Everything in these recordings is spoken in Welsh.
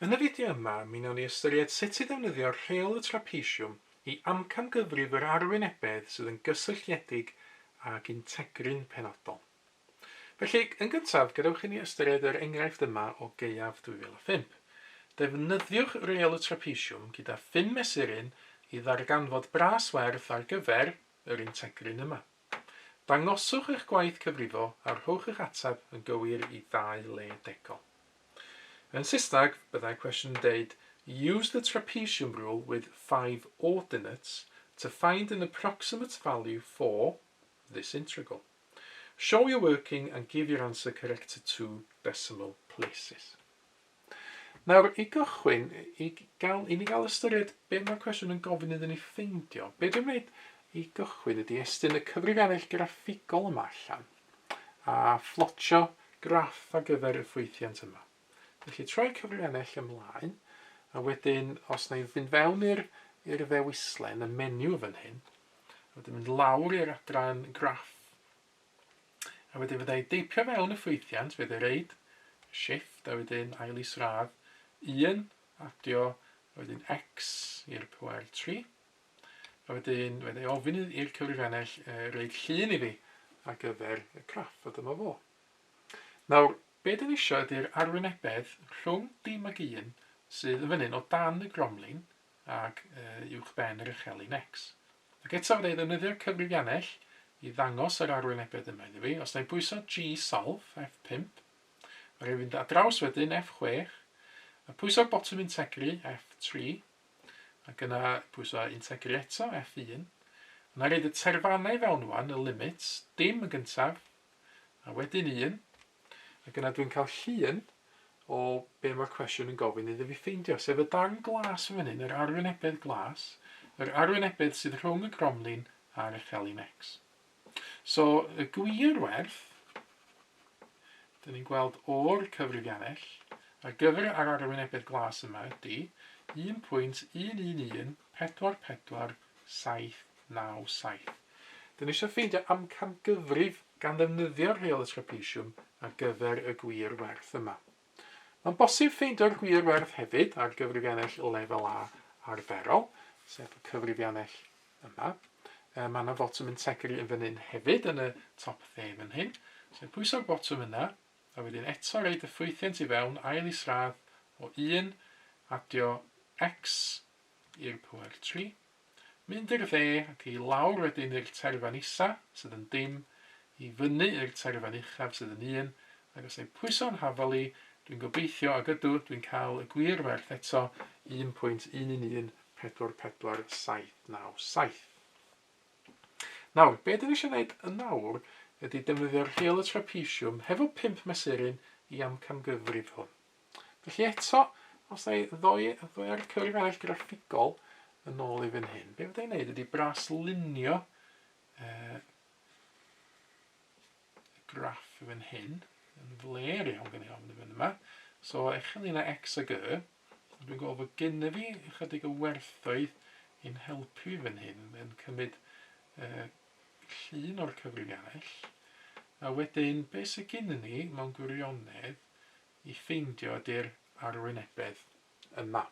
Yn y fideo yma, mi wnawn ni ystyried sut i ddefnyddio rheol y trapesiwm i amcangyfrif yr arwynebedd sydd yn gysylltiedig ag integryn penodol. Felly, yn gyntaf, gadewch i ni ystyried yr enghraifft yma o gaeaf 2005. Defnyddiwch reol y trapesiwm gyda phum mesuryn i ddarganfod bras werth ar gyfer yr integryn yma. Dangoswch eich gwaith cyfrifo a rhowch eich ateb yn gywir i ddau le degol. Yn Saesneg, byddai cwestiwn yn deud Use the trapezium rule with five ordinates to find an approximate value for this integral. Show your working and give your answer correct to two decimal places. Nawr, i gychwyn, i gael, i ni gael ystyried be mae'r cwestiwn yn gofyn iddyn ni ffeindio, be dwi'n wneud i gychwyn ydy estyn y cyfrifiannell graffigol yma allan a phlotio graff ar gyfer y ffwythiant yma. Felly troi cyfrifiannell ymlaen, a wedyn os na i fynd fewn i'r i'r ddewislen, y menu fan hyn, a wedyn mynd lawr i'r adran graff A wedyn fydda i deipio fewn y ffwythiant, fydd e reid shift a wedyn ail isradd 1, adio, a wedyn x i'r pwer 3. A wedyn fydda i ofyn i'r cyfrifiannell reid llun i fi ar gyfer y craff, a dyma fo. Nawr, be dyn ni eisiau ydy'r arwynebedd rhwng dim ag un sydd yn fan hyn o dan y gromlin ac uwch ben yr uchelyn X. Ac eto fydda i ddefnyddio'r cyfrifiannell i ddangos yr arwynebedd yma iddo fi. Os na i bwyso G solve, F5, a rhaid fynd ar draws wedyn F6, a pwyso'r botwm integru, F3, ac yna pwyso integru eto, F1. Yna reid y terfannau fewn wan, y limits, dim yn gyntaf, a wedyn 1, ac yna dwi'n cael llun o be mae'r cwestiwn yn gofyn iddo fi ffeindio, sef y darn glas yn fan hyn, yr arwynebedd glas, yr arwynebedd sydd rhwng y gromlin a'r echelin X. So, y gwir werth, dyn ni'n gweld o'r cyfrifiannell, ar gyfer yr arwynebedd glas yma ydy 1.111447 97. Dyn ni eisiau ffeindio amcangyfrif gan ddefnyddio'r rheol y trapesiwm ar gyfer y gwir werth yma. Mae'n bosib ffeindio'r gwir werth hefyd ar gyfrifiannell lefel A arferol, sef y cyfrifiannell yma. E, mae yna fotwm integru yn fan hyn hefyd yn y top dde fan hyn. So pwyso'r botwm yna, a wedyn eto reid y ffwythiant i fewn, ail isradd o 1, adio x i'r pwer 3. Mynd i'r dde ac i lawr wedyn i'r terfan isa, sydd yn dim, i fyny i'r terfan uchaf sydd yn un, ac os ei pwyso'n hafal i, dwi'n gobeithio, ac ydw, dwi'n cael y gwir werth eto, 1.11144797. Nawr, be dyn ni eisiau gwneud yn nawr ydy defnyddio'r rheol y trapesiwm hefo 5 mesuryn i amcangyfrif hwn. Felly eto, os na i ddoi, ddoi ar y cyfrif arall graffigol yn ôl i fan hyn, be fydda i'n neud ydy braslunio y graff i fan hyn, yn fler iawn gen i ofn i fan yma. So, echelina X ag Y, dwi'n gweld fod gennym fi ychydig o werthoedd i'n helpu i fan hyn, yn cymryd llun o'r cyfrifiannell. A wedyn, beth sydd gennym ni mewn gwirionedd i ffeindio ydy'r arwynebedd yma.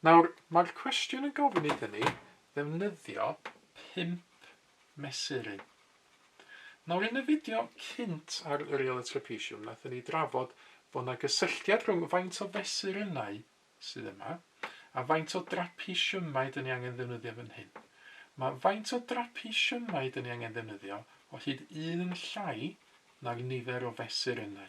Nawr, mae'r cwestiwn yn gofyn iddyn ni ddefnyddio pump mesuryn. Nawr, yn y fideo cynt ar yr Real Trapesiwm, nathon ni drafod bod yna gysylltiad rhwng faint o fesurynnau sydd yma a faint o drapesiymau dyn ni angen ddefnyddio fan hyn. Mae faint o drapesiymau dyn ni angen ddefnyddio o hyd un yn llai na'r nifer o fesurynnau.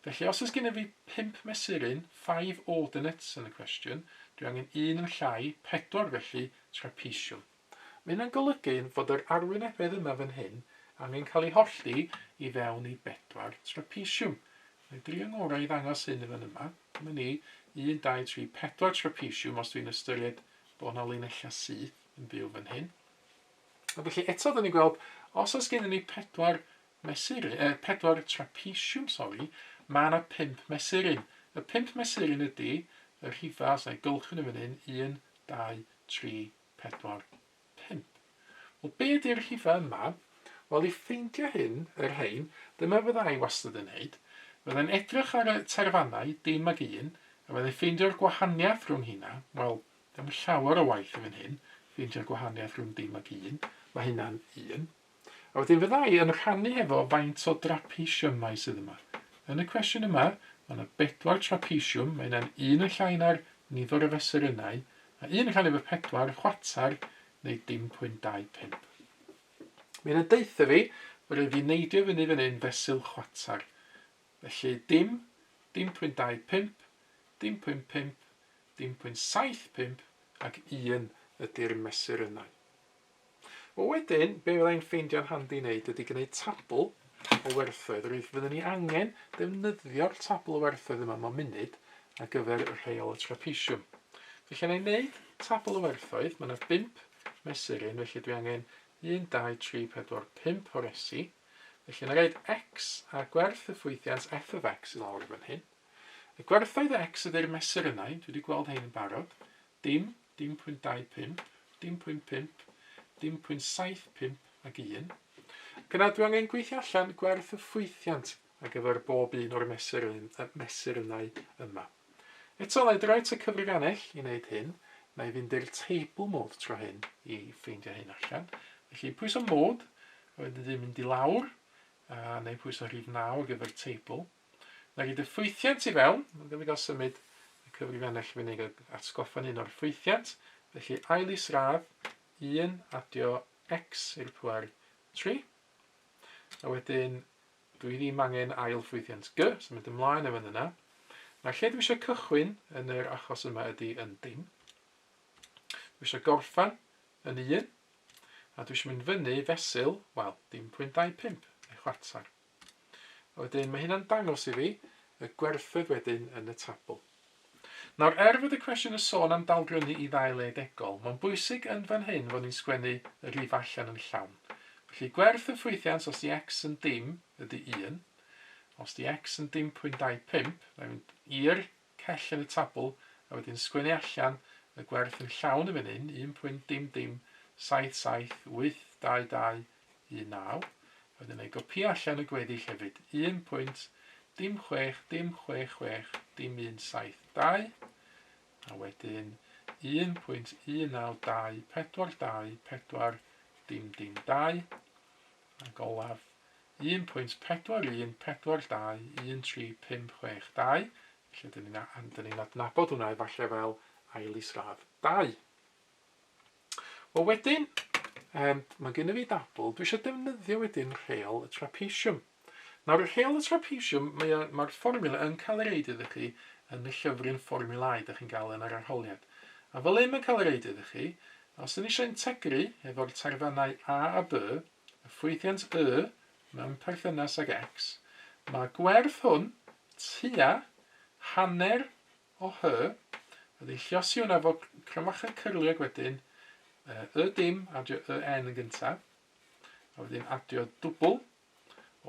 Felly os oes gennyf fi 5 mesuryn, 5 ordinates yn y cwestiwn, dwi angen un yn llai, 4 felly, trapesiwm. Mae hynna'n golygu fod yr arwynebedd yma fan hyn angen cael ei hollti i fewn i bedwar trapesiwm. Mae drio ngorau i ddangos hyn yn fan yma. Dyma ni, 1, 2, 3, 4 trapesiwm os dwi'n ystyried bod yna linellau syth yn byw fan hyn. A felly eto, dyn ni'n gweld, os oes gennym ni pedwar mesuryn, pedwar trapesiwm, sori, mae yna pump mesuryn. Y pump mesuryn ydy y rhifau, os na i gylchu nhw fan hyn, 1, 2, 3, 4, 5. Wel, be ydy'r rhifau yma? Wel, i ffeindio hyn, yr rhain, dyma fydda i wastad yn wneud. Fyddai'n edrych ar y terfannau, dim ag un, A fydda i'n ffeindio'r gwahaniaeth rhwng hynna, wel, ddim llawer o waith yn fan hyn, ffeindio'r gwahaniaeth rhwng dim ac un, mae hynna'n 1. A wedyn fydda i yn rhannu hefo faint o drapesiymau sydd yma. Yn y cwestiwn yma, mae yna bedwar trapesiwm, mae hynna'n un yn llai na'r nifer o fesurynnau, a un yn rhannu efo pedwar, chwater, neu dim pwynt 25. Mae hynna'n deutha fi, bod rhaid fi neidio fyny fan hyn fesul chwater. Felly dim, dim pwynt 25, dim pwynt 5, dim pwynt 75, ac un ydy'r mesurynnau. Wel wedyn, be fydda i'n ffeindio'n handi wneud ydy gwneud tabl o werthoedd. Rwyf fyddwn ni angen defnyddio'r tabl o werthoedd yma mewn munud ar gyfer y rheol y trapesiwm. Felly na i wneud tabl o werthoedd, mae yna 5 mesuryn, felly dwi angen 1, 2, 3, 4, 5 o resi. Felly na roed x a gwerth y ffwythiant f of x i lawr fan hyn. Y gwerthoedd x ydy'r mesurynnau, dwi wedi gweld hein yn barod. Dim, dim pwynt 25, dim pwynt 5, dim pwynt 75 ac 1. Ac yna dwi angen gweithio allan gwerth y ffwythiant ar gyfer bob un o'r mesurynnau yma. Eto, na i droi at y cyfrifiannell i wneud hyn. Na i fynd i'r table mode tro hyn i ffeindio hyn allan. Felly pwyso mode, a wedyn dwi'n mynd i lawr, a neu pwyso rhif 9 ar gyfer table. Na gyd y ffwythiant i fewn, mae'n gyfle gael symud y cyfrifiannell fyny i atgoffa'n un o'r ffwythiant. Felly ail isradd 1 adio x i'r pwer 3. A wedyn dwi ddim angen ail ffwythiant g, so mynd ymlaen efo yna. Nawr lle dwi eisiau cychwyn yn yr achos yma ydy yn dim. Dwi eisiau gorffan yn 1, a dwi eisiau mynd fyny fesul, wel, dim pwynt 25, neu chwarter. A wedyn mae hynna'n dangos i fi y gwerthoedd wedyn yn y tabl. Nawr, er fod y cwestiwn yn sôn am dalgrynnu i ddau le degol, mae'n bwysig yn fan hyn fod ni'n sgwennu y rhif allan yn llawn. Felly gwerth y ffwythiant os di x yn dim ydy 1, os di x yn dim pwynt 25, na i fynd i'r cell yn y tabl a wedyn sgwennu allan y gwerth yn llawn yn fan hyn, 1 pwynt dim dim 7 7 8 2 2 1 9. A wedyn na i gopïo allan y gweddill hefyd, 1 pwynt dim 6 dim 6 6 dim 1 7 2 a wedyn 1.192 4 2 4 dim dim 2 ac olaf 1.41 4 2 1 3 5 6 2. Felly dyn ni'n ni adnabod hwnna efallai fel ail isradd 2. Wel wedyn, mae gen i fi dabl, dwi eisiau defnyddio wedyn rheol y trapesiwm. Nawr, y rheol y trapesiwm, mae'r mae fformiwla yn cael ei reid iddo chi yn y llyfryn fformiwlau ydych chi'n gael yn yr arholiad. A fel un mae'n cael ei reid iddo chi, os ydyn ni eisiau integru efo'r terfynau A a B, y ffwythiant Y mewn perthynas ag X, mae gwerth hwn tua hanner o hy, a wedyn lliosi hwnna efo cromfachau cyrliog wedyn, y dim, adio y n yn gyntaf, a wedyn adio dwbl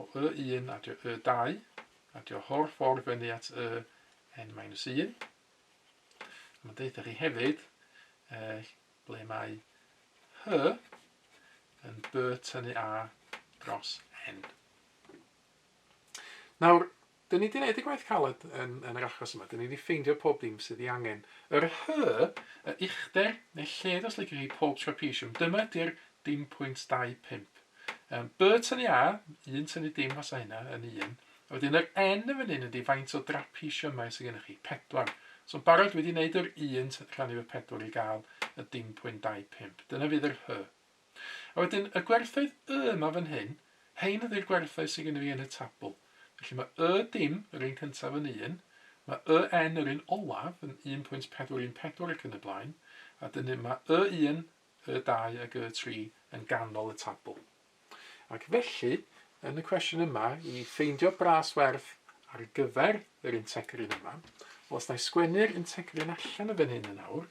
o y 1, adio y 2, adio ho'r ffordd fyny at y n minus 1. A mae'n deutha chi hefyd ble mae hy yn b tynnu a dros n. Nawr, Dyn ni 'di neud y gwaith caled yn yn yr achos yma. Dyn ni 'di ffeindio pob dim sydd ei angen. Yr hy, y uchder, neu lled os liciwch chi, pob trapesiwm, dyma ydy'r dim pwynt 25. Um, B tynnu A, 1 tynnu dim fasa hynna, yn 1. A wedyn yr N yn fan hyn ydy faint o drapesiymau sydd gennych chi, 4. So yn barod dwi wedi gwneud yr 1 rhannu fy 4 i gael y dim pwynt 25. Dyna fydd yr hy. A wedyn y gwerthoedd y yma fan hyn, rhein ydy'r gwerthoedd sydd gennym fi yn y tabl. Felly mae y dim, yr un cyntaf yn 1, mae y n yr un olaf yn 1.414 ac yn y blaen, a dyna mae y 1, y 2 ac y 3 yn ganol y tabl. Ac felly, yn y cwestiwn yma, i ffeindio bras werth ar gyfer yr integrin yma, wel, os na i sgwennu'r integrin allan o fan hyn yn awr,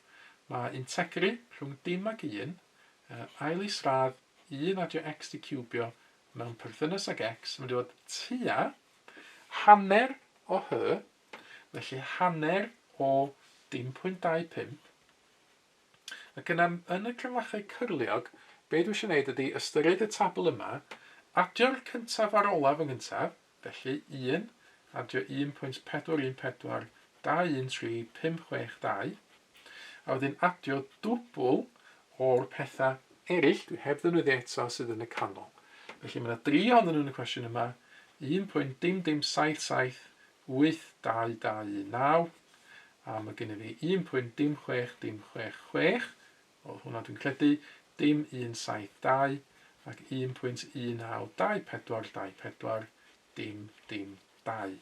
mae integru rhwng dim ac 1 Ail isradd 1 adio x di ciwbio mewn perthynas ag x yn mynd i fod tua hanner o hy, felly hanner o dim pwynt 25. Ac yna yn y cromfachau cyrliog, be dwi eisiau gwneud ydy ystyried y tabl yma, adio'r cyntaf a'r olaf yn gyntaf, felly 1 adio 1.414 2 1 3 5 6 2, a wedyn adio dwbl o'r pethau eraill dwi heb ddefnyddio eto sydd yn y canol. Felly mae yna dri ohonyn nhw yn y cwestiwn yma, 1.0077 82219, a mae gennym fi 1.06066, oedd hwnna dwi'n credu, dim 172 ac 1.192424 dim dim 2.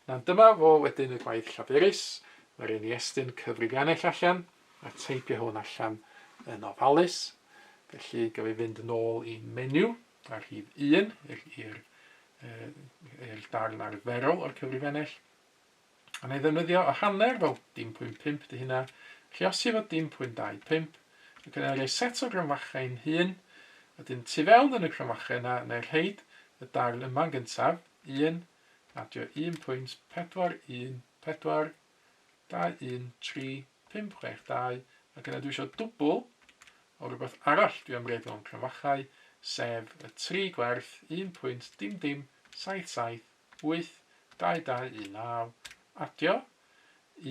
Na, dyma fo wedyn y gwaith llafurus. Mae rhaid ni estyn cyfrifiannell allan a teipio hwn allan yn ofalus. Felly, gaf i fynd yn ôl i menu a rhif 1 i'r i'r darn arferol o'r cyfrifiannell. A na i ddefnyddio y hanner fel dim pwynt 5 dy hynna, lluosi efo dim pwynt 25, ac yna rhoi set o gromfachau i'n hun, a dyn tu fewn yn y cromfachau yna, na i rheid y darn yma'n gyntaf, 1, adio 1.414 2 1 3 5 6 2, ac yna dwi eisiau dwbl o rhywbeth arall dwi am reid mewn cromfachau, sef y tri gwerth 1.dim dim 7 7 8 2 2 1 9, adio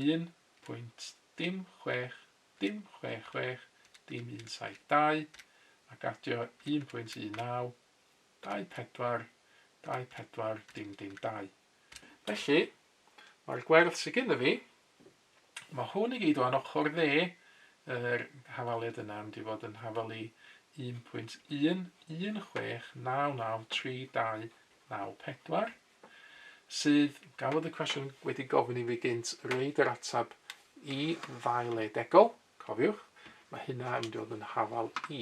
1.dim 6 dim 6 6 dim 1 7 2, ac adio 1.19 2 4 2 4 dim dim 2. Felly, mae'r gwerth sydd gennym fi, mae hwn i gyd o'n ochr dde yr hafaliad yna yn mynd i fod yn hafalu 1.116993294, sydd, gan fod y cwestiwn wedi gofyn i fi gynt, reid yr ateb i ddau le degol, cofiwch, mae hynna yn mynd i fod yn hafal i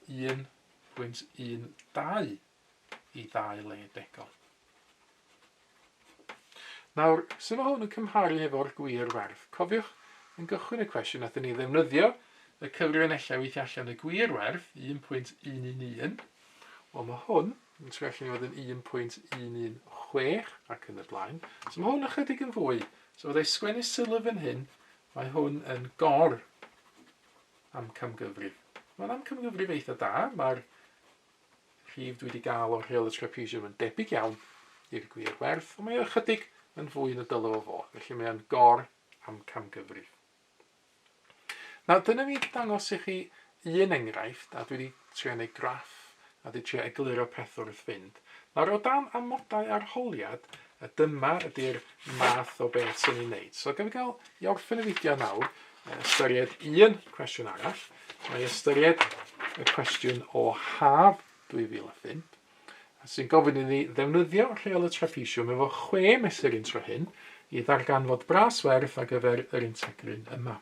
1.12 i ddau le degol. Nawr, sut mae hwn yn cymharu efo'r gwir werth? Cofiwch, yn gychwyn y cwestiwn, nathon ni ddefnyddio y cyfrifianellau weithio allan y gwir werth, 1.111. Wel, mae hwn yn troi allan i fod yn 1.116 ac yn y blaen. So mae hwn ychydig yn fwy. So fyddai sgwennu sylw fan hyn, mae hwn yn gor amcamgyfrif. Mae'n amcamgyfrif eitha da, mae'r rhif dwi wedi gael o'r rheol y trapezium yn debyg iawn i'r gwir werth, ond mae o ychydig yn fwy na dylai fo fod, felly mae o'n gor amcamgyfrif. Nawr, dyna fi dangos i chi un enghraifft, a dwi wedi trio gwneud graff, a wedi trio egluro peth wrth fynd. Nawr, o dan amodau arholiad, a dyma ydy'r math o beth sy'n ei wneud. So, gaf i gael i orffen y fideo nawr, ystyried un cwestiwn arall. Mae ystyried y cwestiwn o haf 2005, sy'n gofyn i ni ddefnyddio rheol y trapesiwm efo chwe mesuryn tro hyn i ddarganfod bras werth ar gyfer yr integryn yma.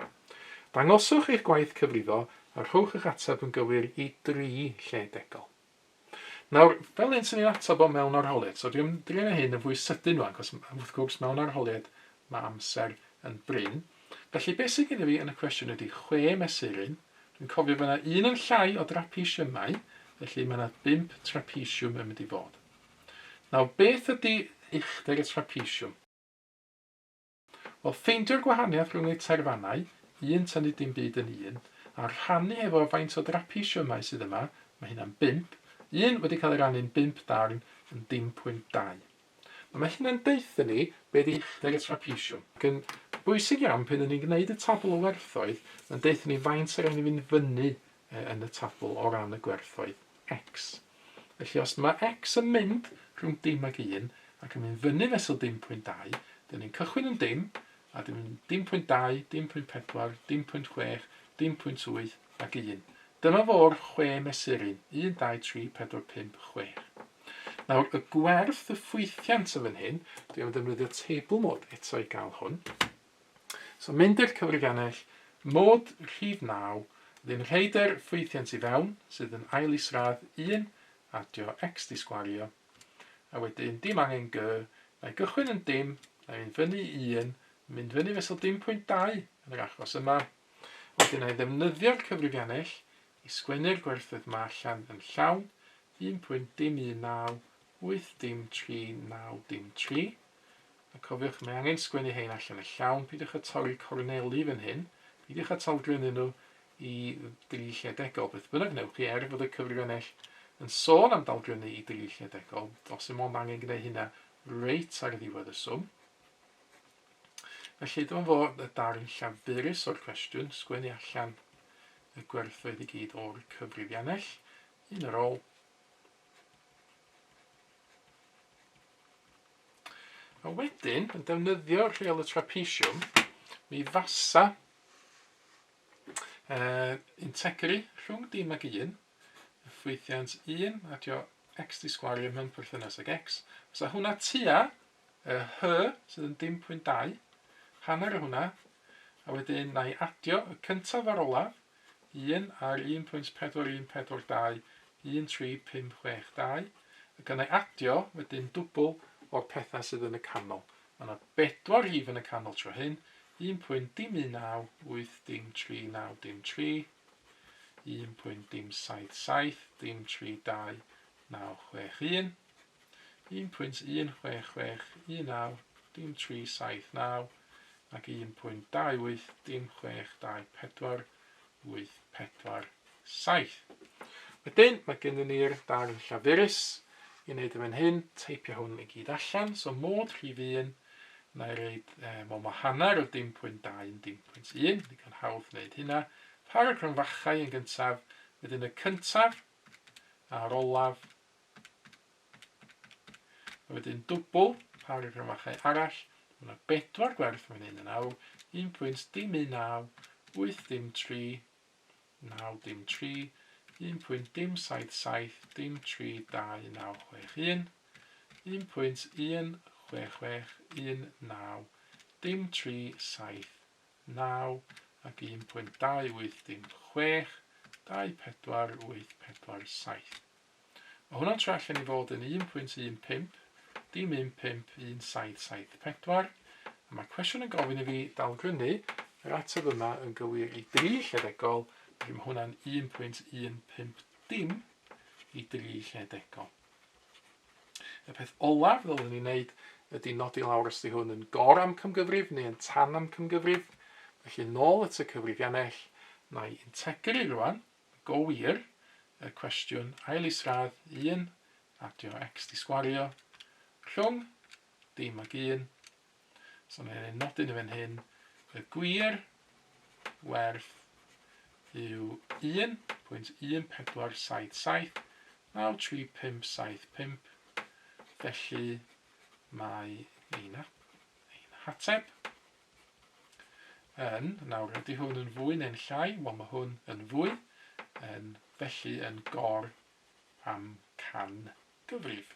Dangoswch eich gwaith cyfrifo a rhowch eich ateb yn gywir i dri lle degol. Nawr, fel hyn sy'n ni'n ateb o mewn arholiad, so dwi'n drin â hyn yn fwy sydyn rwan, cos wrth gwrs mewn arholiad mae amser yn brin. Felly beth sydd gen i fi yn y cwestiwn ydy chwe mesuryn. Dwi'n cofio bod yna un yn llai o drapesiymau, felly mae yna bump trapesiwm yn mynd i fod. Nawr, beth ydy uchder y trapesiwm? Wel, ffeindio'r gwahaniaeth rhwng eu terfannau, un tynnu dim byd yn un, a rhannu hefo faint o drapesiymau sydd yma, mae hynna'n bump, un wedi cael ei rannu'n bump darn yn dim pwynt dau. Nawr mae hynna'n deutha ni be di uchder y trapesiwm, ac yn bwysig iawn pan 'dyn ni'n gwneud y tabl o werthoedd, mae'n deutha ni faint sy'n rhaid ni fynd fyny yn y tabl o ran y gwerthoedd x. Felly os mae x yn mynd rhwng dim ag 1 ac yn mynd fyny fesul dim pwynt 2, dyn ni'n cychwyn yn dim, a dyn ni'n dim pwynt 2, dim pwynt 4, dim pwynt 6, dim pwynt 8 ac 1. Dyma fo'r chwe mesuryn, 1, 2, 3, 4, 5, 6. Nawr, y gwerth y ffwythiant yn fan hyn, dwi am ddefnyddio table mode eto i gael hwn. So mynd i'r cyfrifiannell, mod rhif 9, wedyn rhaid yr ffwythiant i fewn, sydd yn ail isradd 1, adio x di sgwario, a wedyn dim angen g, na i gychwyn yn dim, na i fynd fyny i 1, mynd fyny fesul dim pwynt 2 yn yr achos yma, wedyn na i ddefnyddio'r cyfrifiannell i sgwennu'r gwerthoedd ma allan yn llawn, 1.dim19 8 dim 3 9 dim 3, A cofiwch, mae angen sgwennu hein allan yn llawn, peidiwch â torri corneli fan hyn, peidiwch â talgrynnu nhw i dri lle degol, beth bynnag wnewch chi, er fod y cyfrifiannell yn sôn am dalgrynnu i dri lle degol, does dim ond angen gwneud hynna reit ar ddiwedd y swm. Felly dyma fo y darn llafurus o'r cwestiwn, sgwennu allan y gwerthoedd i gyd o'r cyfrifiannell. Un ar ôl. A wedyn, yn defnyddio rheol y trapesiwm, mi fasa integru rhwng dim ag un, y ffwythiant 1 adio x di sgwario mewn perthynas ag x. Fysa hwnna tua y h sydd yn dim pwynt 2, hanner o hwnna, a wedyn na i adio y cyntaf a'r olaf, 1 ar 1.4142 13562, ac yna i adio wedyn dwbl o'r pethau sydd yn y canol. Mae yna bedwar rhif yn y canol tro hyn, 1.19 8 dim 3 9 dim 3, 1.077 dim 3 2 9 6 1, 1.166 19 dim 3 7 9 ac 1.28 dim 6 2 4 8 4 7. Wedyn, mae gennym ni'r darn llafurus i wneud yn fan hyn, teipio hwn i gyd allan, so mod rhif 1, na i reid, wel mae hanner o dim pwynt 2 yn dim pwynt 1, digon hawdd wneud hynna. Par y cromfachau yn gyntaf, wedyn y cyntaf a'r olaf, a wedyn dwbl par y cromfachau arall, mae yna bedwar gwerth fan hyn yn awr, 1 pwynt dim 1 9, 8 dim 3, 9 dim 3, 1.dim 7 7 dim 3 2 9 6 1, 1.1 6 6 1 9 dim 3 7 9 ac 1.2 8 dim 6 2 4 8 4 7. Mae hwnna'n troi allan i fod yn 1.15 dim 1 5 1 7 7 4. A mae'r cwestiwn yn gofyn i fi dalgrynu yr ateb yma yn gywir i dri lledegol, felly mae hwnna'n 1.15 dim i dri lledegol. Y peth olaf ddylwn ni wneud ydy nodi lawr os ydy hwn yn gor-amcamgyfrif neu yn tan-amcamgyfrif. Felly nôl at y cyfrifiannell, na i integru rwan, Go wir, y cwestiwn ail isradd 1, adio x di sgwario, rhwng dim ag 1. So na i nodyn yn fan hyn, y gwir werth yw 1.1477 93575, felly mae ein, ein hateb yn, nawr ydy hwn yn fwy neu'n llai? Wel mae hwn yn fwy, yn, felly yn gor am can gyfrif.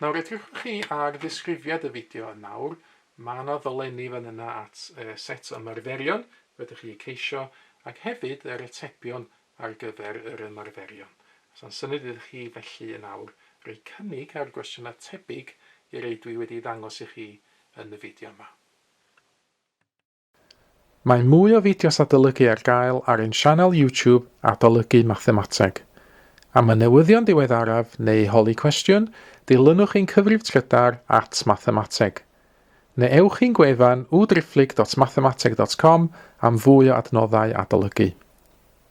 Nawr edrychwch chi ar ddisgrifiad y fideo yn nawr, mae yna ddolenni fan yna at set o ymarferion fedrwch chi eu ceisio ac hefyd yr atebion ar gyfer yr ymarferion. Os syniad iddo chi felly yn awr roi cynnig ar gwestiynau tebyg i'r rei dwi wedi ddangos i chi yn y fideo yma. Mae mwy o fideos adolygu ar gael ar ein sianel YouTube Adolygu Mathemateg. Am y newyddion diweddaraf neu holi cwestiwn, dilynwch ein cyfrif trydar at mathemateg. Neu ewch i'n gwefan www.mathemateg.com am fwy o adnoddau adolygu.